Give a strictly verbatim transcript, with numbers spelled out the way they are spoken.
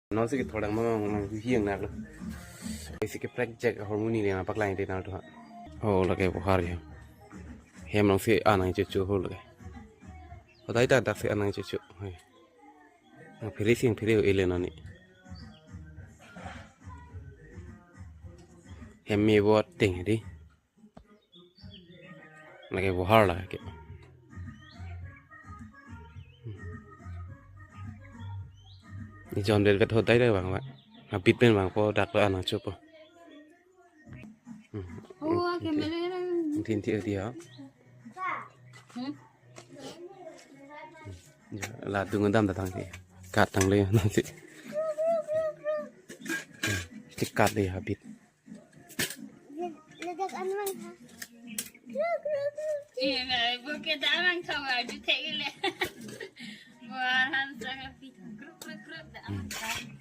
Non si kethor dang mang mang hiang nak lo. Isi ke project harmony le na paklangde nangtum ha. Oh, lake bohar ya. Hem nang si anang chuchu ho lake. Hodai ta dak si anang chuchu. Hai. Nang phiri sing phiri o ile nani. Hem me bot ting di. Lake bohar lake. Ni John Velvet hodai dai bang ba. Habit pen bang po dak lo anang chupo. Hmm. Oh, ake mele na. Thin thi dia. Hmm? Ya, la dung dam datang si. Kat tang le nang si. Hmm. Si kat le habit. Ledak anwang ha. Iya, na, bo ke damang thawa, ju thek le. Bo han sang api. Kruk, kruk, kruk, damang thawa.